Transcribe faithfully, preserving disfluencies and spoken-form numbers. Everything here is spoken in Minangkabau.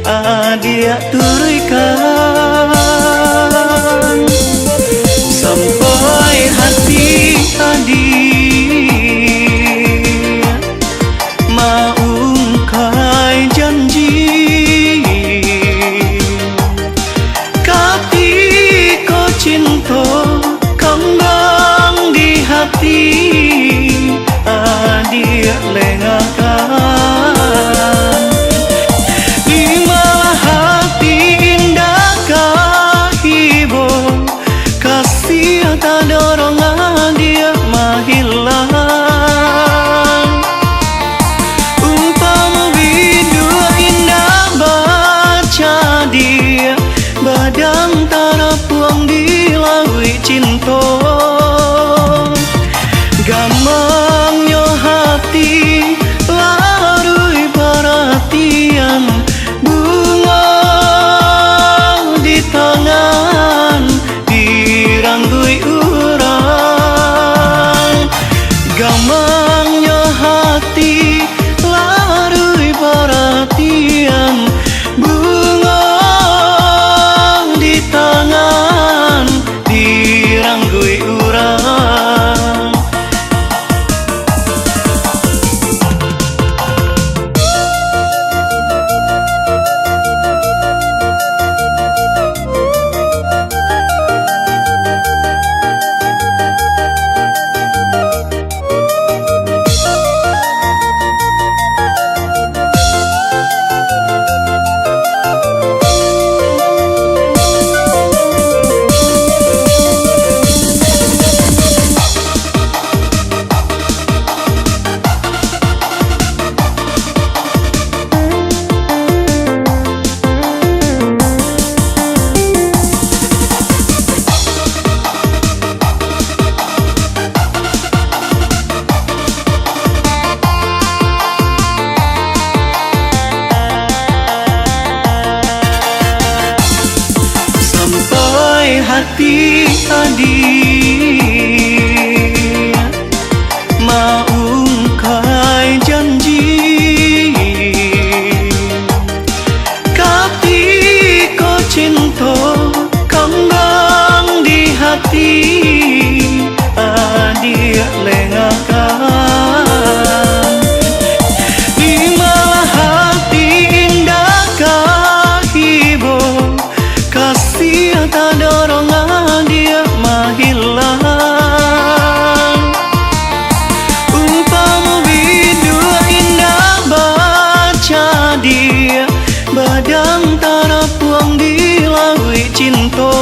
Adiak turuikan sampai hati adiak maungkai janji. Katiko cinto kambang di hati, adiak lengakan. Di malah hati indak ka ibo, kasih tadorong adiak mahilang. Umpamo biduak indak bacadiak, badan tarapuang di lauik cinto. Gamangnyo hati, laruih paratian, bungo di tangan, dirangguik urang. Gamangnyo hati, laruih paratian, bungo di tangan, dirangguik urang. Sampai hati adiak maungkai janji. Katiko cinto kambang di hati, adiak lengakan. Di malah hati indak ka ibo, kasih tadorong adiak mahilang. Umpamo biduak indak bacadiak, badan tarapuang di lauik cinto.